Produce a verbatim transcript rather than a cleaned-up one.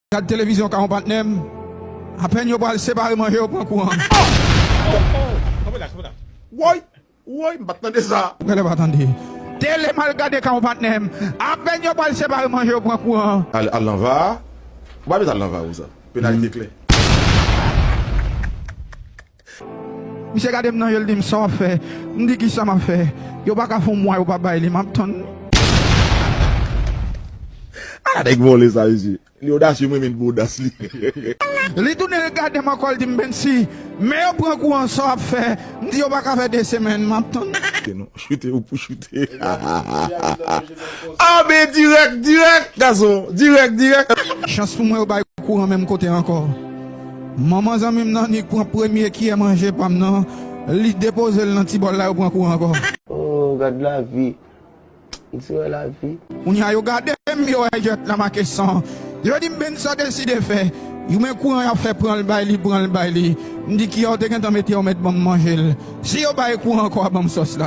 Gad televizyon ka yon patnè m. Apèn yo pral separe manje, yo pran kouran. Woy! Woy! M pa t tande sa. Ou genlè pa tande. Tele m al gade ka yon patnè m. Apèn yo pral separe manje, yo pran kouran. Al, al nan va a. Ou pa bezwen al nan va a, Rosa. Penalite klè. Misye gade m nan je l, di m, "Sa w ap fè?" M di, "Kisa m ap fè?" Yo pa ka fè yon mwa yo pa bay li, m ap tann. Ala nèg vòlè sa, mesye. Li odasye, m renmen l pou odas li. Li tounen l gade m ankò, l di m, "Bensi, men yo pran kouran, sa w ap fè?" M di, "Yo pa ka fè de semèn, m ap tann." Choute non, choute ou pou choute. Anben dirèk, dirèk, gason, dirèk, dirèk. Chans pou mwen, yo bay kouran menm kote ankò. Manman zanmi m nan Nik pran premye kiyè manje pa m nan, li depoze l nan ti bòl la, yo pran kouran ankò. Oh, gad lavi. M di wè lavi. Kounye a yo gade m, yo wè jwèt la make san. Yo di m, "Bensi, sa w deside fè?" Yo men kouran y ap fè, pran l bay li, pran l bay li. M di, "Kiyè w te gentan mete, yo mèt ban m manje l. Si yo bay kouran ankò, a ban m sòs la."